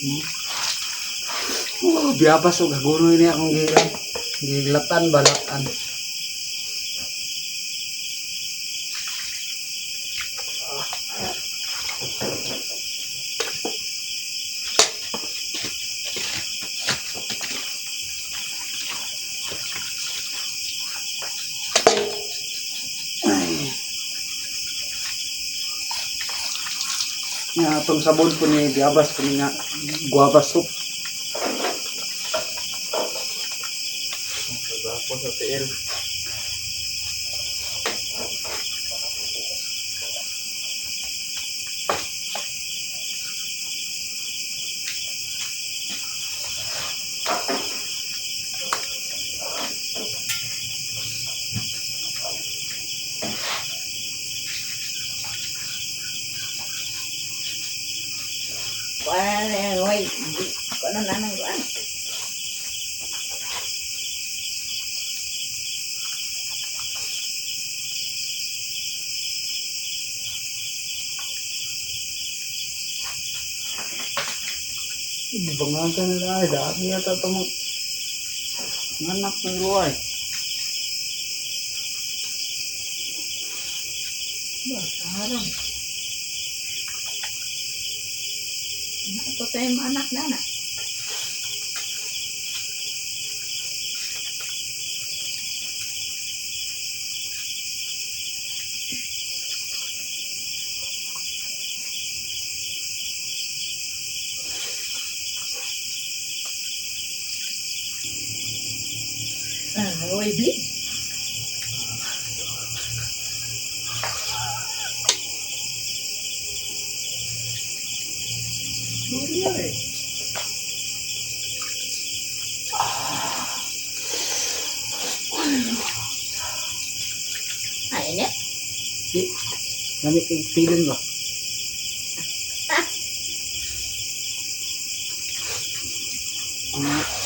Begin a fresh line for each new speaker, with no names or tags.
Oh, biyabas og hagunoy ni akong gilan. Gilatan balatan. Ay. Nga atong sabon po ni biyabas po ni nga guava soup.
Kagwapo sa tiil.
Kuan na way. Kuan na nang kuan.
Ibangagan na lang. Dami yata ito mo. Anak ng ruay.
Ba, Ito tayo mga anak na na. Ah, way bleed. Ay, ini.
Di. Lamig kay feeling ba? Ah.